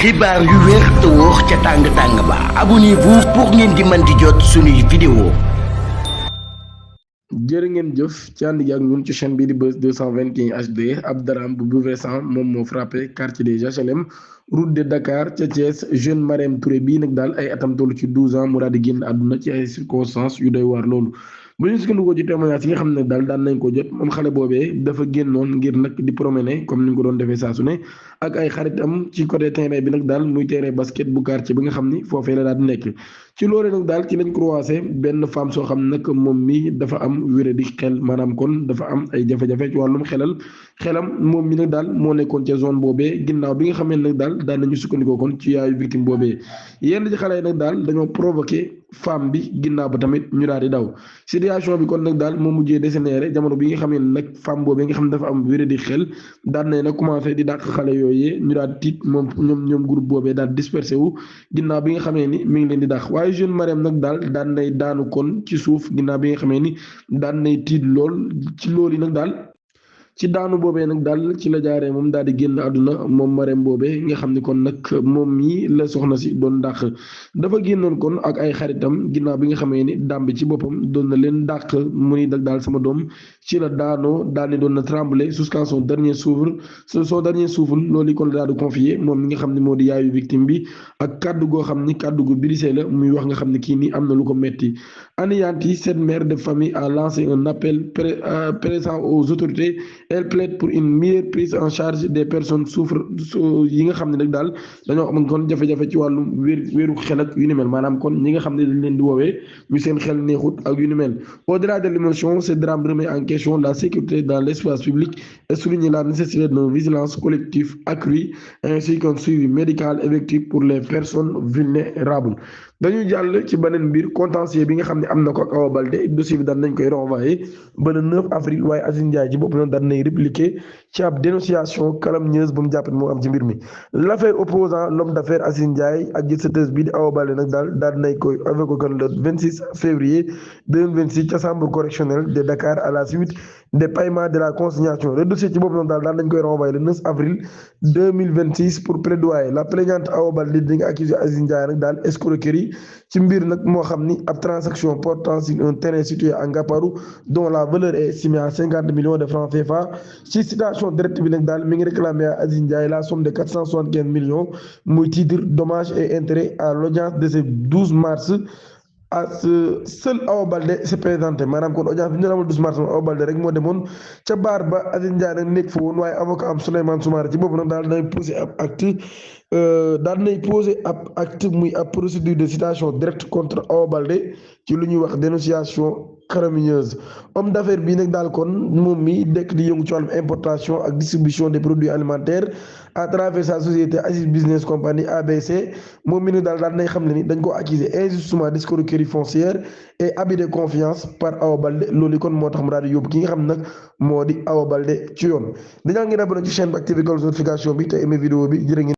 xibaar yu wér te wóor ca tàng tàng ba abonnez-vous pour ngeen di mën di jot suñuy vidéo. jërë ngeen jëf ci ànd gi ak ñun ci chaîne bii di Buzz 221 HD ab daraam bu bouleversant moom moo frappé quartier des HLM route de Dakar ca Thiès jeune Marème Touré bii nag daal ay atam toll ci 12 ans mu daal di génn àdduna ci ay circonstances yu doy waar loolu. bu ñu sukkandikoo ci témoignage yi nga xam ne daal daan nañ ko jot moom xale boobee dafa génnoon ngir nag di promener comme ni ñu ko doon defee saa su ne ak ay xaritam ci côté terrain bi nag daal muy terrain basket bu quartier bi nga xam ni foofee la daal di nekk. ci loolu nag daal ci lañ croisé benn femme soo xam nag moom mi dafa am wéradi xel maanaam kon dafa am ay jafe-jafe ci wàllum xelam moom mi nag daal moo nekkoon ca zone boobee ginnaaw bi nga xamee nag daal daan nañu sukkandikoo kon ci yaayu victime boobee yenn ci xale yi nag daal dañoo provoqué femme bi ginnaaw ba tamit ñu daal di daw situation bi kon nag daal moo mujjee dégénéré jamono bi nga xamee ne nag femme boobee nga xam ne dafa am wéradi xel daan nañ nag commencé di dàq xale yooyee ñu daal tiit moom ñoom groupe boobee daal dispersé wu ginnaaw bi nga xamee ni mi ngi leen di dàq waaye jeune Marème nag daal daan nay daanu kon ci suuf ginnaaw bi nga xamee ni daan nay tiit lool ci loolu yi nag daal ci daanu boobee nag daal ci la jaaree moom daal di génn àdduna moom Marème boobee nga xam ni kon nag moom mii la soxna si doon dàq dafa génnoon kon ak ay xaritam ginnaaw bi nga xamee ni dàm bi ci boppam doon na leen dàq mu ni nag daal sama doom ci la daanoo daal di doon na trembler jusqu'à son dernier souffle loolu kon la daal di confier moom mi nga xam ne moo di yaayu victime bi ak kàddu goo xam ni kàddu gu brisé la muy wax nga xam ne kii nii am na lu ko metti anéantie cette mère de famille a lancé un appel présent aux autorités. Elle plaide pour une meilleure prise en charge des personnes yi nga xam ne nag daal dañoo am kon jafe-jafe ci wàllum wéeru xel ak yu ni mel maanaam kon ñi nga xam ne dañ leen di woowee ñu seen xel neexut ak yu ni mel. Au-delà de l'émotion, ce drame remet en question la sécurité dans l'espace public et souligne la nécessité d'une vigilance collective accrue ainsi qu'un suivi médical effectif pour les personnes vulnérables. dañuy jàll ci beneen mbir contentieux bi nga xam ne am na ko ak Awa Baldé dossier bi daan nañ koy renvoyé ba le 9 avril waaye Aziz Ndiaye ci bopp noonu daan nañ répliqué ci ab dénonciation calomnieuse bu mu jàpp moo am ci mbir mi. l'affaire opposant l'homme d'affaires Aziz Ndiaye ak gisateurs bi di Awa Baldé nag daal nañ koy avec kon le 26 février 2026 ca chambre correctionnelle de Dakar à la suite des paiements de la consignation le dossier ci bopp noonu daal nañ koy renvoyé le 9 avril 2026 pour plaidoyer la plaignante Awa Baldé di nga accusé Aziz Ndiaye nag daal escroquerie ci mbir nag moo xam ni ab transaction portant sur un terrain situé à Ngaparou dont la valeur est estimée à 50 millions de francs CFA ci citation directe bi nag daal mi ngi réclamé à Aziz Ndiaye la somme de 475 millions muy titre dommages et intérêts à l'audience de ce 12 mars à ce seul Awa Baldé s'est présenté maanaam kon audience bi ñu amal 12 mars Awa Baldé rek moo demoon ca baar ba Aziz Ndiaye nag nekk fa woon waaye avocat am Souleymane Soumaré ci bopp nag daal nay posé ab acte muy ab procédure de citation directe contre Awa Baldé ci lu ñuy wax dénonciation calomnieuse homme d'affaires bii nag daal kon moom mi dekk di yëngu ci wàllum importation ak distribution des produits alimentaires à travers sa société Aziz Business Company ABC moom mi nag daal nay xam ne ni dañ ko accusé injustement d'escroquerie foncière et abus de confiance par Awa Baldé loolu kon moo tax mu daal di yóbbu ki nga xam nag moo di Awa Baldé ci yoon dañaa ngi abonné ci chaîne bi activé cloche notification bi te aimé vidéo bi jërë ngeen